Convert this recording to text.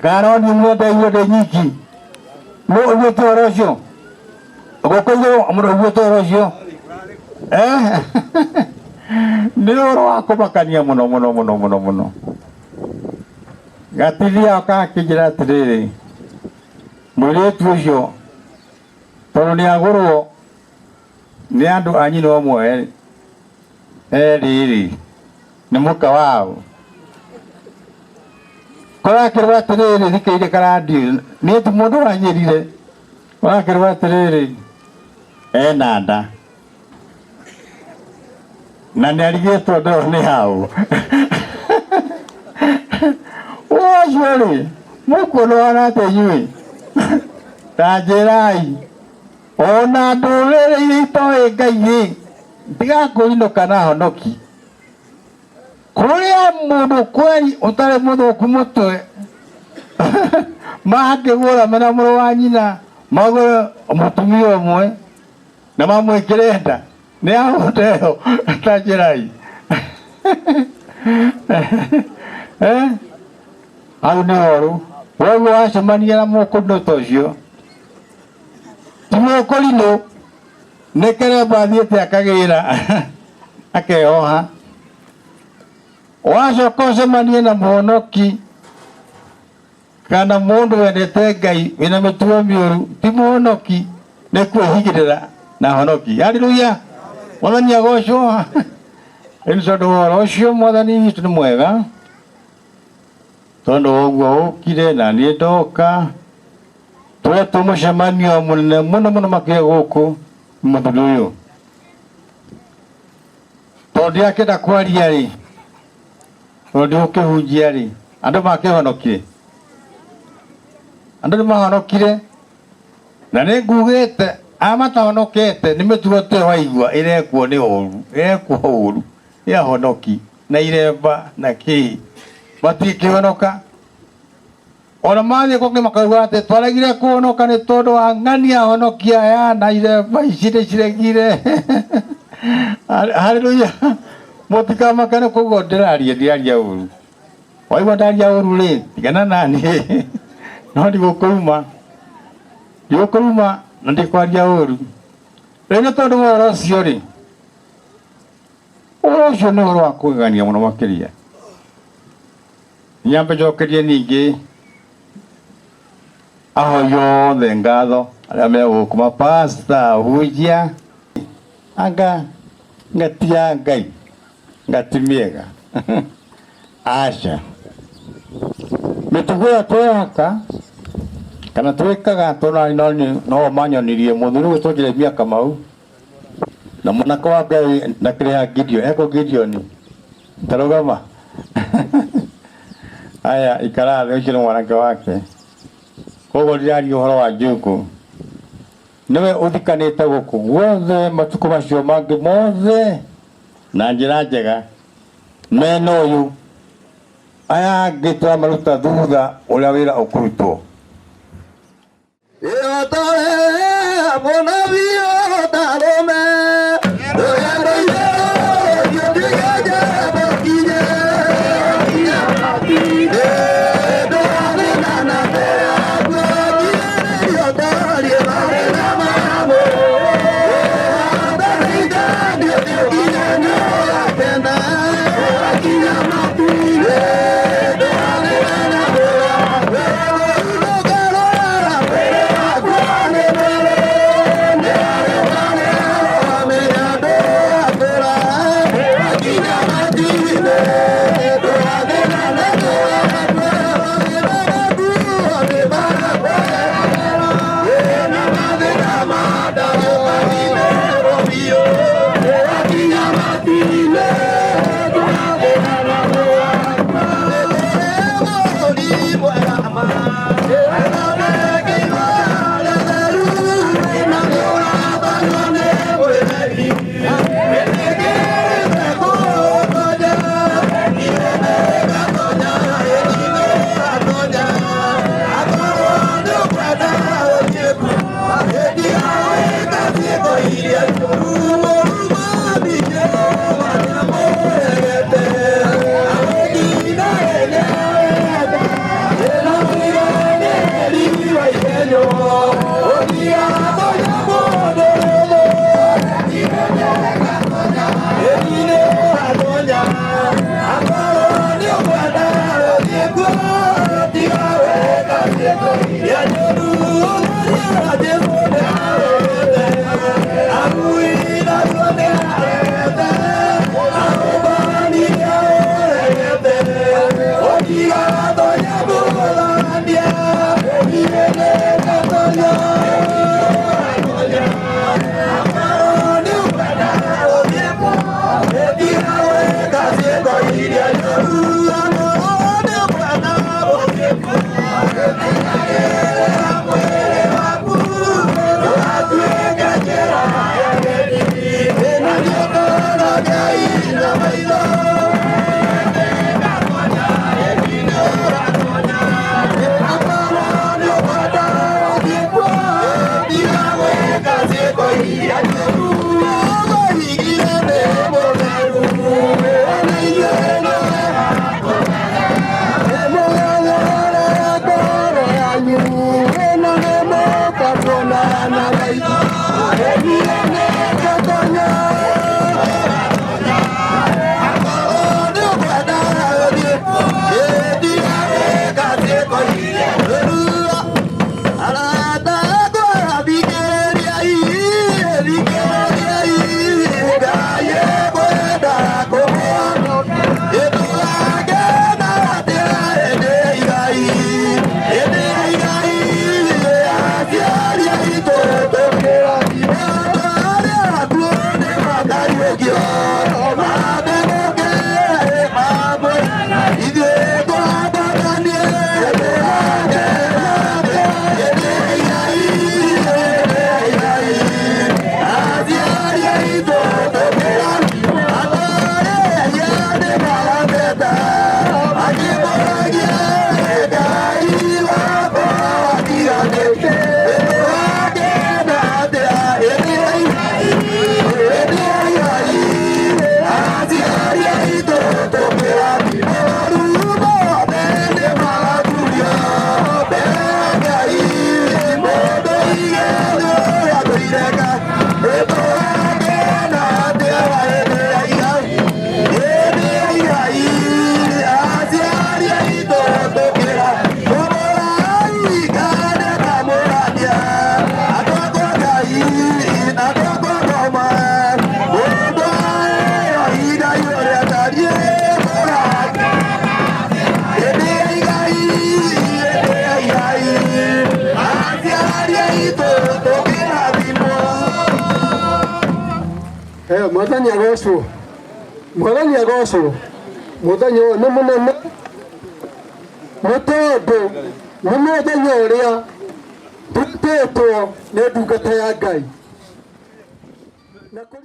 Kana no niĩ mwende irio ndĩ nyiki. Nũ ũiguĩte ũhoro ũcio? Gũkũ igũrũ mũndũ ũiguĩte ũhoro ũcio? Eh? Nĩ ũhoro wa kũmakania mũno mũno mũno mũno mũno. Gatithia gakĩnjĩra atĩrĩrĩ, mũirĩtu ũcio tondũ nĩ agũrwo nĩ andũ a nyina ũmwe erĩ-rĩ, nĩ mũka wao. Kũrakĩrwo atĩrĩrĩ, thikĩrĩria karandio, niĩ ti mũndũ wanjĩrire, kũrakĩrwo atĩrĩrĩ, ena nda na nĩ arigĩtwo ndoo nĩ hau. Ũcio rĩ, mũkuona ũhana atĩa inyuĩ? Ta njĩrai. Ona ndũrĩrĩ iria itoĩ Ngai-rĩ, ndigakũinũka na honoki. Kũrĩa mũndũ kweri ũtarĩ mũthũku mũtwe mangĩgũra mena mũrũ wa nyina magũre mũtumia ũmwe na mamwĩkĩre nda nĩ ahũte ĩyo ta njĩrai. Eh? Hau nĩ horu. Woguo wacemania na mũkũrinũ ta ũcio ti mũkũrinũ nĩ keremba athiĩte akagĩra akeoha. Wacoka ũcemanie na mũhonoki kana mũndũ wendete Ngai wĩna mĩtugo mĩũru ti mũhonoki nĩ kwĩhigĩrĩra na honoki. Haleluya! Mwathani agocwo. Rĩu tondũ wa ũhoro ũcio Mwathani witũ nĩ mwega tondũ wa ũguo ũkire na niĩ ndoka twetwo mũcemanio mũnene mũno mũno makĩria gũkũ mũthuri ũyũ tondũ ndirakĩenda kwaria rĩ tondũ ndigũkĩhunjia rĩ andũ makĩhonokire andũ nĩ mahonokire na nĩ ngugĩte aya matahonokete nĩ mĩtugo ta ĩyo waigua ĩrekwo nĩ ũru ĩrekwo ũru nĩ ahonoki na iremba na kĩĩ matingĩhonoka ona mathiĩ kũngĩ makauga atĩ twaregire kũhonoka nĩ tondũ wa ng'ania ahonoki aya na iremba ici nĩ ciregire. Haleluya! Mũtikamake nĩ koguo ndĩraria ndiraria ũru. Waigua ndaria ũru rĩ, tigana naniĩ no ndigũkũruma, ndigũkũruma na ndikwaria ũru. Rĩu nĩ tondũ wa ũhoro ũcio rĩ, ũhoro ũcio nĩ ũhoro wa kũgegania mũno makĩria. Nyambe njokerie ningĩ ahoi othe ngatho arĩa me gũkũ mapasta, ahunjia, anga ngati ya Ngai ngati mĩega aca mĩtugo ĩyo twehaka kana twĩkaga tondũ no no manyonirie mũthuri ũgwĩtwo Jeremia Kamau na mwanake wa Ngai ndakĩrĩ ha Gideon eko Gideon tarũgama aya ikara thĩ ũcio nĩ mwanake wake koguo ndiraria ũhoro wa Njugu nĩwe ũthikanĩte gũkũ guothe matukũ macio mangĩ mothe na njĩra njega mena ũyũ aya angĩ tũramaruta thutha ũrĩa wĩra ũkũrutwo. Mwathani agocwo, Mwathani agocwo. Muthenya ũyũ nĩ mũnene nĩ tondũ nĩ mũthenya ũrĩa twĩtĩtwo nĩ ndungata ya Ngai.